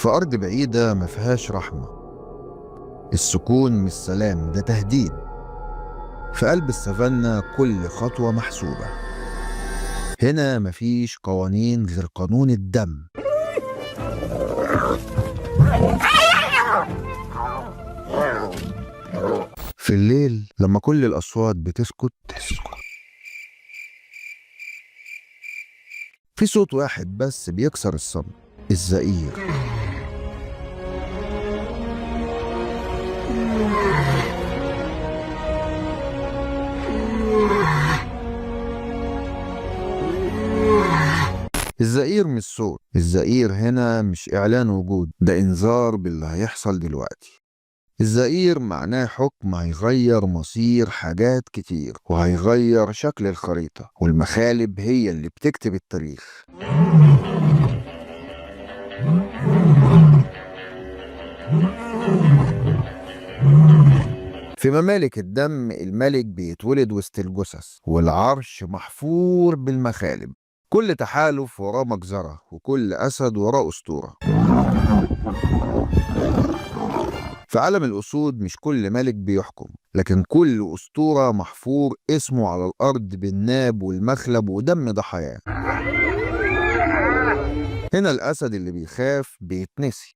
في أرض بعيدة ما فيهاش رحمة. السكون مش سلام، ده تهديد. في قلب السافانا كل خطوة محسوبة. هنا مفيش قوانين غير قانون الدم. في الليل لما كل الأصوات بتسكت في صوت واحد بس بيكسر الصمت، الزئير. الزئير مش صوت، الزئير هنا مش إعلان وجود، ده إنذار باللي هيحصل دلوقتي. الزئير معناه حكم هيغير مصير حاجات كتير، وهيغير شكل الخريطة، والمخالب هي اللي بتكتب التاريخ. في ممالك الدم الملك بيتولد وسط الجثث، والعرش محفور بالمخالب. كل تحالف وراه مجزرة، وكل أسد وراه أسطورة. في عالم الأسود مش كل ملك بيحكم، لكن كل أسطورة محفور اسمه على الأرض بالناب والمخلب ودم ضحاياه. هنا الأسد اللي بيخاف بيتنسي.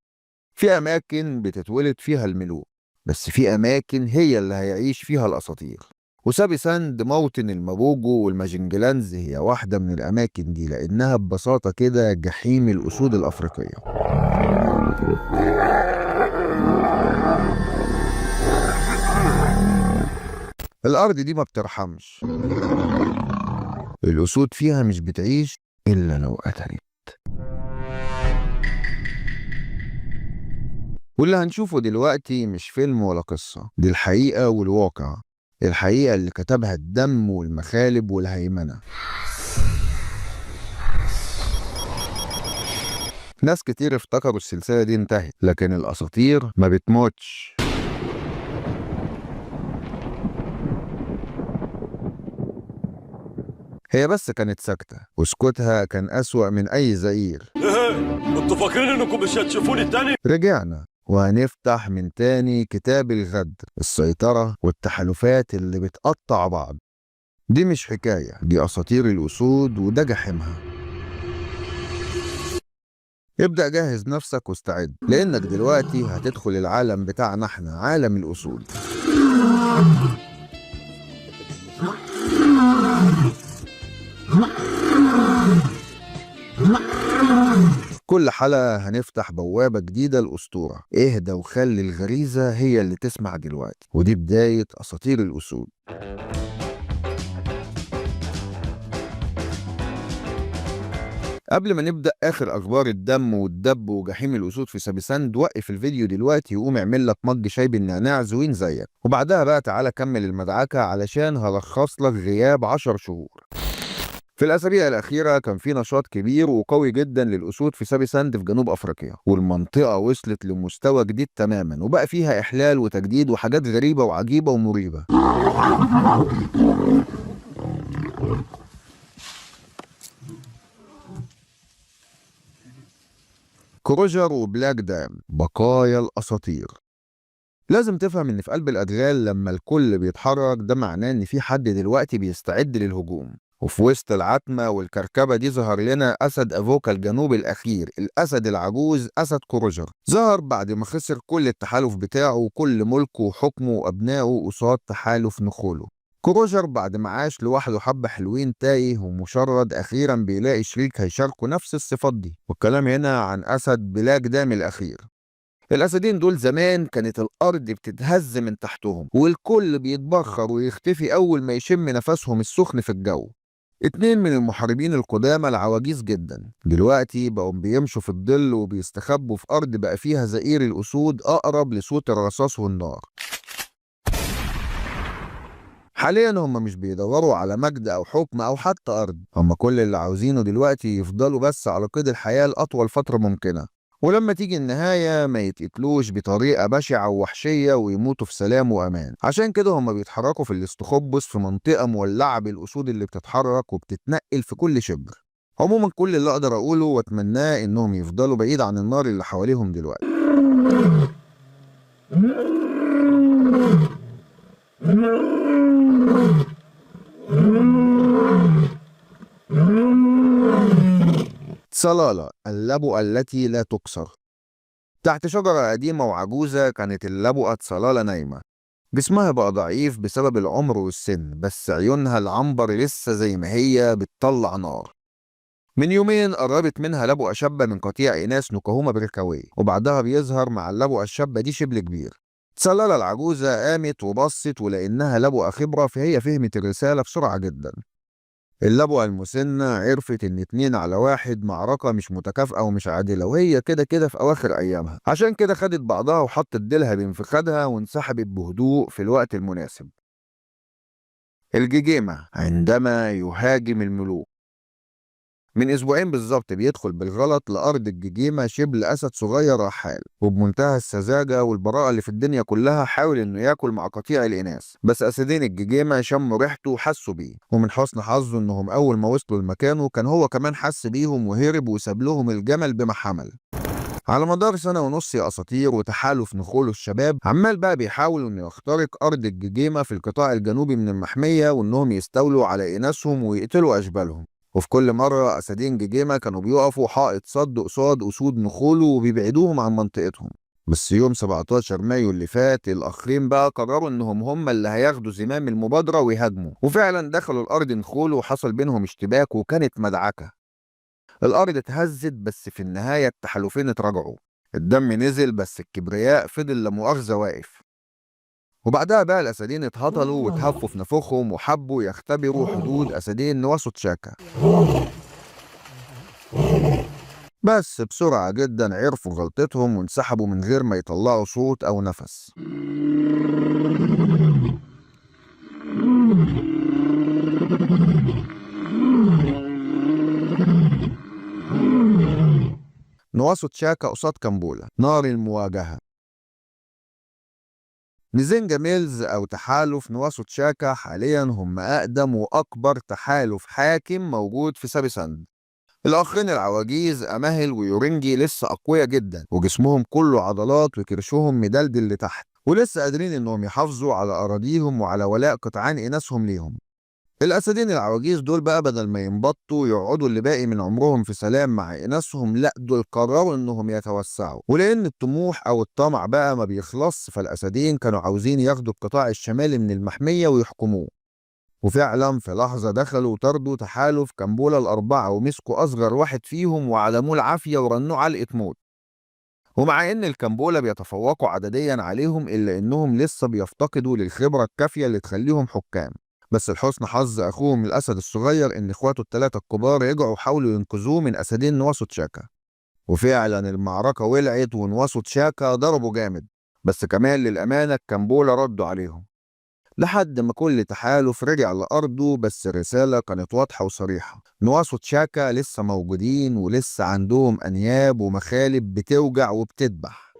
في أماكن بتتولد فيها الملوك، بس في أماكن هي اللي هيعيش فيها الأساطير. وسابي ساند موطن المابوجو والماجنجلانز هي واحدة من الأماكن دي، لأنها ببساطة كده جحيم الأسود الأفريقية. الأرض دي ما بترحمش، الأسود فيها مش بتعيش إلا لو قتلت. واللي هنشوفه دلوقتي مش فيلم ولا قصة، دي الحقيقة والواقع، الحقيقة اللي كتبها الدم والمخالب والهيمنة. ناس كتير افتكروا السلسلة دي انتهت، لكن الأساطير ما بتموتش. هي بس كانت ساكتة، وسكوتها كان أسوأ من أي زئير. انتوا فاكرين انكم مش هتشوفوني تاني؟ رجعنا وهنفتح من تاني كتاب الغدر، السيطرة والتحالفات اللي بتقطع بعض. دي مش حكاية، دي أساطير الأسود وده جحيمها. ابدأ جهز نفسك واستعد، لأنك دلوقتي هتدخل العالم بتاعنا احنا، عالم الأسود. كل حلقة هنفتح بوابة جديدة لأسطورة. اهدى وخلي الغريزة هي اللي تسمع دلوقتي، ودي بداية أساطير الأسود. قبل ما نبدأ آخر أخبار الدم والدب وجحيم الأسود في سابيساند، وقف الفيديو دلوقتي وقوم اعمل لك مج شاي بالنعناع زوين زيك، وبعدها بقى تعالى كمل المدعكة علشان هلخص لك غياب 10 شهور. في الأسابيع الأخيرة كان في نشاط كبير وقوي جدا للأسود في سابيساند في جنوب أفريقيا، والمنطقة وصلت لمستوى جديد تماما، وبقى فيها إحلال وتجديد وحاجات غريبة وعجيبة ومريبة. كروجر وبلاك دام، بقايا الأساطير. لازم تفهم إن في قلب الأدغال لما الكل بيتحرك ده معناه إن في حد دلوقتي بيستعد للهجوم. وفي وسط العتمة والكركبة دي ظهر لنا أسد أفوكا الجنوب الأخير، الأسد العجوز أسد كروجر. ظهر بعد ما خسر كل التحالف بتاعه وكل ملكه وحكمه وأبنائه قصاد تحالف نخوله. كروجر بعد ما عاش لوحده حبة حلوين تايه ومشرد، أخيرا بيلاقي شريك هيشاركه نفس الصفات دي. والكلام هنا عن أسد بلاك دام الأخير. الأسدين دول زمان كانت الأرض بتتهز من تحتهم، والكل بيتبخر ويختفي أول ما يشم نفسهم السخن في الجو. 2 من المحاربين القدامى العواجيز جدا دلوقتي بقوا بيمشوا في الظل وبيستخبوا في أرض بقى فيها زئير الأسود أقرب لصوت الرصاص والنار. حاليا هم مش بيدوروا على مجد أو حكم أو حتى أرض، هم كل اللي عاوزينه دلوقتي يفضلوا بس على قيد الحياة لأطول فترة ممكنة، ولما تيجي النهاية ما يتقتلوش بطريقة بشعة ووحشية ويموتوا في سلام وأمان. عشان كده هم بيتحركوا في الاستخبص في منطقة مولعة بالأسود اللي بتتحرك وبتتنقل في كل شبر. عموما كل اللي اقدر اقوله واتمناه انهم يفضلوا بعيد عن النار اللي حواليهم دلوقتي. تسالالا، اللبؤة التي لا تكسر. تحت شجرة قديمة وعجوزة كانت اللبؤة تسالالا نايمة. جسمها بقى ضعيف بسبب العمر والسن، بس عيونها العنبر لسه زي ما هي بتطلع نار. من يومين قربت منها لبؤة شابة من قطيع إناث نوكاهوما بركاوي، وبعدها بيظهر مع اللبؤة الشابة دي شبل كبير. تسالالا العجوزة قامت وبصت، ولأنها لبؤة خبرة فهي فهمت الرسالة بسرعة جدا. اللبؤة المسنة عرفت إن 2 على 1 معركة مش متكافئة ومش عادلة، وهي كده كده في أواخر أيامها، عشان كده خدت بعضها وحطت ديلها بين فخدها وانسحبت بهدوء في الوقت المناسب. الجيجيما عندما يهاجم الملوك. من أسبوعين بالظبط بيدخل بالغلط لأرض الجيجيما شبل أسد صغير رحال، وبمنتهى السذاجة والبراءة اللي في الدنيا كلها حاول إنه ياكل مع قطيع الإناث، بس أسدين الجيجيما شموا ريحته وحسوا بيه، ومن حسن حظه إنهم أول ما وصلوا لمكانه كان هو كمان حس بيهم وهرب وساب لهم الجمل بما حمل. على مدار 1.5 سنة يا أساطير وتحالف نخوله الشباب عمال بقى بيحاولوا إنه يخترق أرض الجيجيما في القطاع الجنوبي من المحمية، وإنهم يستولوا على إناثهم ويقتلوا أشبالهم. وفي كل مرة أسدين جيجيما كانوا بيقفوا حائط صد قصاد أسود نخوله وبيبعدوهم عن منطقتهم. بس يوم 17 مايو اللي فات الأخرين بقى قرروا إنهم هم اللي هياخدوا زمام المبادرة ويهاجموا، وفعلا دخلوا الأرض نخوله وحصل بينهم اشتباك وكانت مدعكة. الأرض اتهزت، بس في النهاية التحالفين اتراجعوا، الدم نزل بس الكبرياء فضل لمؤاخذة واقف. وبعدها بقى الأسدين اتهطلوا واتهفوا في نفوخهم وحبوا يختبروا حدود أسدين نواسو تشاكا، بس بسرعة جدا عرفوا غلطتهم وانسحبوا من غير ما يطلعوا صوت أو نفس. نواسو تشاكا قصاد كامبولا، نار المواجهة. نزينجا ميلز أو تحالف نواسو تشاكا حاليا هم أقدم وأكبر تحالف حاكم موجود في سابي ساند. الأخرين العواجيز أماهل ويورينجي لسه أقوياء جدا، وجسمهم كله عضلات وكرشهم مدلدل لتحت، ولسه قادرين إنهم يحافظوا على أراضيهم وعلى ولاء قطعان إناثهم ليهم. الأسدين العواجيز دول بقى بدل ما ينبطوا ويقعدوا اللي باقي من عمرهم في سلام مع إناثهم، لا دول قرروا إنهم يتوسعوا. ولأن الطموح أو الطمع بقى ما بيخلصش، فالأسدين كانوا عاوزين ياخدوا القطاع الشمالي من المحمية ويحكموه. وفعلا في لحظة دخلوا وطردوا تحالف كامبولا الأربعة ومسكوا أصغر واحد فيهم وعدموه العافية ورنوه علقة موت. ومع إن الكامبولا بيتفوقوا عدديا عليهم، إلا إنهم لسه بيفتقدوا للخبرة الكافية اللي تخليهم حكام. بس لحسن حظ أخوهم الأسد الصغير إن إخواته الثلاثة الكبار رجعوا حاولوا ينقذوه من أسدين نواسو تشاكا. وفعلا المعركة ولعت ونواسو تشاكا ضربوا جامد، بس كمان للأمانة الكامبولا ردوا عليهم لحد ما كل تحالف رجع لأرضه. بس الرسالة كانت واضحة وصريحة، نواسو تشاكا لسه موجودين ولسه عندهم أنياب ومخالب بتوجع وبتدبح.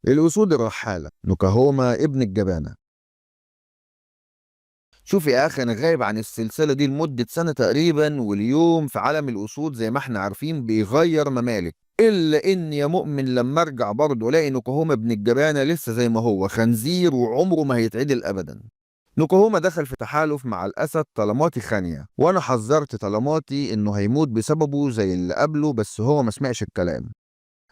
الأسود الرحالة، نوكاهوما ابن الجبانة. شوف يا أخي، أنا غايب عن السلسلة دي لمدة سنة تقريبا، واليوم في عالم الأسود زي ما احنا عارفين بيغير ممالك، إلا إن يا مؤمن لما أرجع برضه ألاقي نوكاهوما ابن الجبانة لسه زي ما هو، خنزير وعمره ما هيتعدل أبدا. نوكاهوما دخل في تحالف مع الأسد طلماتي خانية، وأنا حذرت طلماتي إنه هيموت بسببه زي اللي قبله، بس هو ما سمعش الكلام.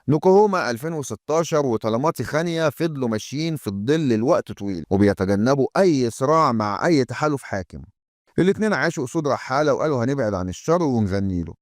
نوكاهوما 2016 وطلماتي خانية فضلوا ماشيين في الظل لوقت طويل، وبيتجنبوا أي صراع مع أي تحالف حاكم. الاتنين عاشوا أسود رحالة وقالوا هنبعد عن الشر ونغني له.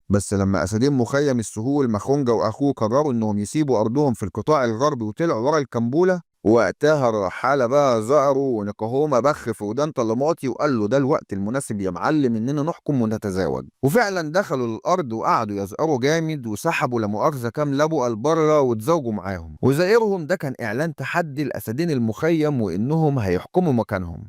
بس لما أسدين مخيم السهول مخونجا وأخوه قرروا إنهم يسيبوا أرضهم في القطاع الغربي وطلعوا ورا الكامبولا، وقتها الرحالة بقى زقروا ونكاهوما بخ في ودان طلماتي وقال له ده الوقت المناسب يا معلم إننا نحكم ونتزاوج. وفعلا دخلوا الأرض وقعدوا يزقروا جامد، وسحبوا لمؤاخذة كام لبؤة لبره وتزوجوا معاهم. وزائرهم ده كان إعلان تحدي الأسدين المخيم وإنهم هيحكموا مكانهم.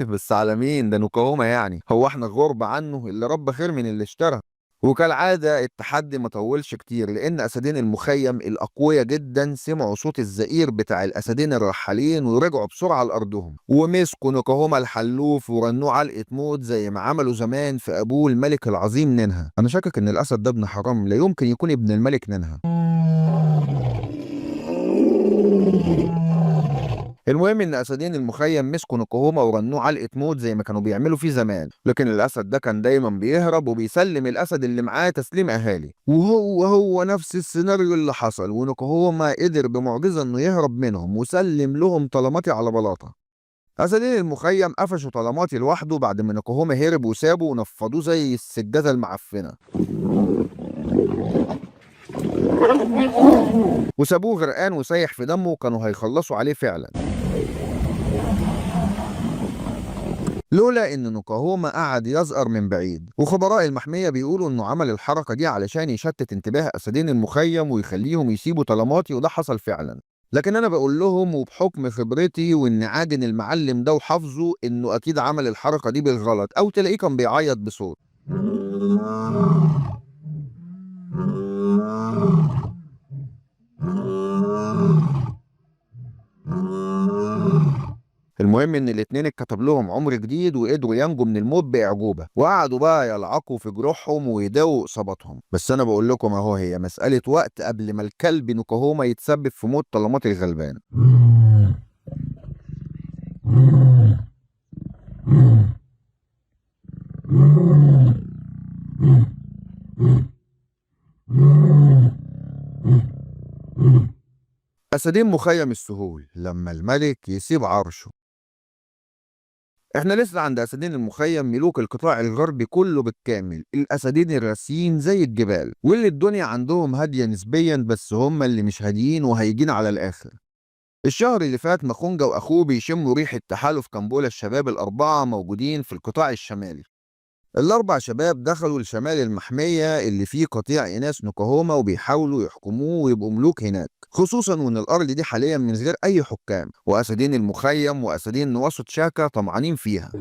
بس على مين ده؟ نوكاهوما يعني، هو احنا غرب عنه؟ اللي رب خير من اللي اشترى. وكالعادة التحدي ما طولش كتير، لأن أسدين المخيم الأقوياء جدا سمعوا صوت الزئير بتاع الأسدين الرحالين ورجعوا بسرعة لأرضهم، ومسكوا نوكاهوما الحلوف ورنوه علقة موت زي ما عملوا زمان في أبوه الملك العظيم نينها. أنا شاكك إن الأسد ده ابن حرام، لا يمكن يكون ابن الملك نينها. المهم ان اسدين المخيم مسكوا نوكاهوما ورنوه علقه موت زي ما كانوا بيعملوا فيه زمان، لكن الاسد ده كان دايما بيهرب وبيسلم الاسد اللي معاه تسليم اهالي، وهو هو نفس السيناريو اللي حصل، ونوكاهوما قدر بمعجزه انه يهرب منهم وسلم لهم طلماتي على بلاطة. اسدين المخيم قفشوا طلماتي لوحده بعد ما نوكاهوما هرب وسابه ونفضوه زي السجادة المعفنه، وسابوه غرقان وسايح في دمه، وكانوا هيخلصوا عليه فعلا لولا ان نوكاهوما قعد يزقر من بعيد. وخبراء المحمية بيقولوا انه عمل الحركة دي علشان يشتت انتباه اسدين المخيم ويخليهم يسيبوا طلماتي، وده حصل فعلا. لكن انا بقول لهم وبحكم خبرتي وان عاجن المعلم ده وحافظه انه اكيد عمل الحركة دي بالغلط، او تلاقيه كان بيعيط بصوت. المهم ان الاتنين اتكتب لهم عمر جديد وقدروا ينجوا من الموت باعجوبه، وقعدوا بقى يلعقوا في جروحهم ويداووا اصاباتهم. بس انا بقول لكم اهو، هي مسالة وقت قبل ما الكلب نوكاهوما يتسبب في موت طلمات الغلبان. أسدين مخيم السهول لما الملك يسيب عرشه. احنا لسه عند أسدين المخيم، ملوك القطاع الغربي كله بالكامل، الأسدين الراسيين زي الجبال، واللي الدنيا عندهم هادية نسبيا، بس هم اللي مش هاديين وهيجين على الآخر. الشهر اللي فات مخونجا وأخوه بيشموا ريحة تحالف كامبولا الشباب الأربعة موجودين في القطاع الشمالي. الأربع شباب دخلوا لشمال المحمية اللي فيه قطيع إناث نوكاهوما وبيحاولوا يحكموه ويبقوا ملوك هناك، خصوصا وإن الأرض دي حاليا من غير أي حكام، وأسدين المخيم وأسدين نواسو تشاكا طمعانين فيها.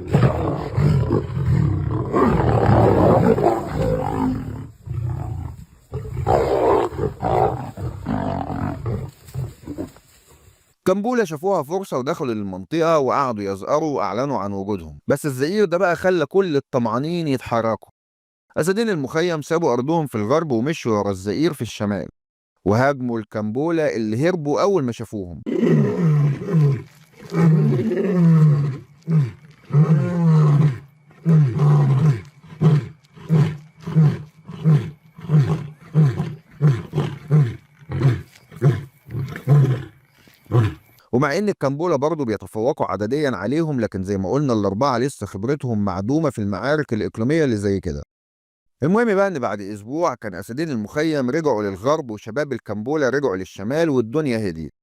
كامبولا شافوها فرصة ودخلوا للمنطقة وقعدوا يزقروا وأعلنوا عن وجودهم، بس الزئير ده بقى خلى كل الطمعانين يتحركوا. أسدين المخيم سابوا أرضهم في الغرب ومشوا ورا الزئير في الشمال، وهاجموا الكامبولا اللي هربوا أول ما شافوهم. ومع ان الكامبولا برضه بيتفوقوا عدديا عليهم، لكن زي ما قلنا الاربعة لسه خبرتهم معدومة في المعارك الاقليمية اللي زي كده. المهم بقى ان بعد اسبوع كان اسدين المخيم رجعوا للغرب وشباب الكامبولا رجعوا للشمال والدنيا هديت.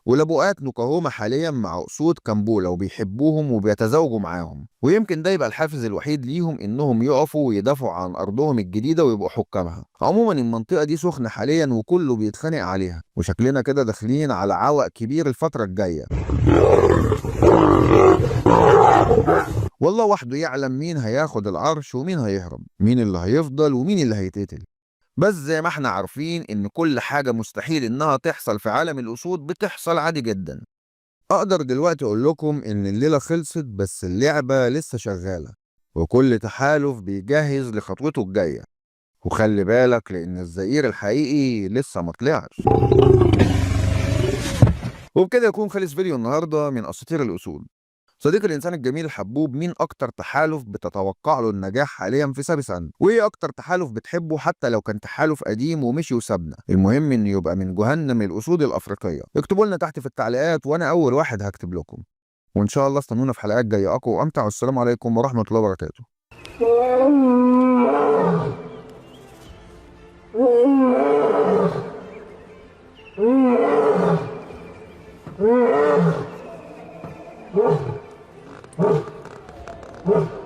ولبؤات نوكاهوما حاليا مع اسود كامبولا وبيحبوهم وبيتزاوجوا معاهم، ويمكن ده يبقى الحافز الوحيد ليهم انهم يقفوا ويدافعوا عن ارضهم الجديدة ويبقوا حكامها. عموما المنطقة دي سخنة حاليا وكله بيتخانق عليها، وشكلنا كده داخلين على عوق كبير الفترة الجاية. والله وحده يعلم مين هياخد العرش ومين هيهرب، مين اللي هيفضل ومين اللي هيتقتل. بس زي ما احنا عارفين ان كل حاجة مستحيل انها تحصل في عالم الاسود بتحصل عادي جدا. اقدر دلوقتي اقول لكم ان الليلة خلصت، بس اللعبة لسه شغالة، وكل تحالف بيجهز لخطوته الجاية. وخلي بالك لان الزئير الحقيقي لسه ما طلعش. وبكده يكون خلص فيديو النهارده من اساطير الاسود. صديقي الانسان الجميل الحبوب، مين اكتر تحالف بتتوقع له النجاح حاليا في سابيساند؟ وايه اكتر تحالف بتحبه حتى لو كان تحالف قديم ومشي وسابنا؟ المهم انه يبقى من جهنم الاسود الافريقية. اكتبوا لنا تحت في التعليقات وانا اول واحد هكتب لكم. وان شاء الله استنونا في حلقات جاية اقوى وامتع. والسلام عليكم ورحمة الله وبركاته. Oh.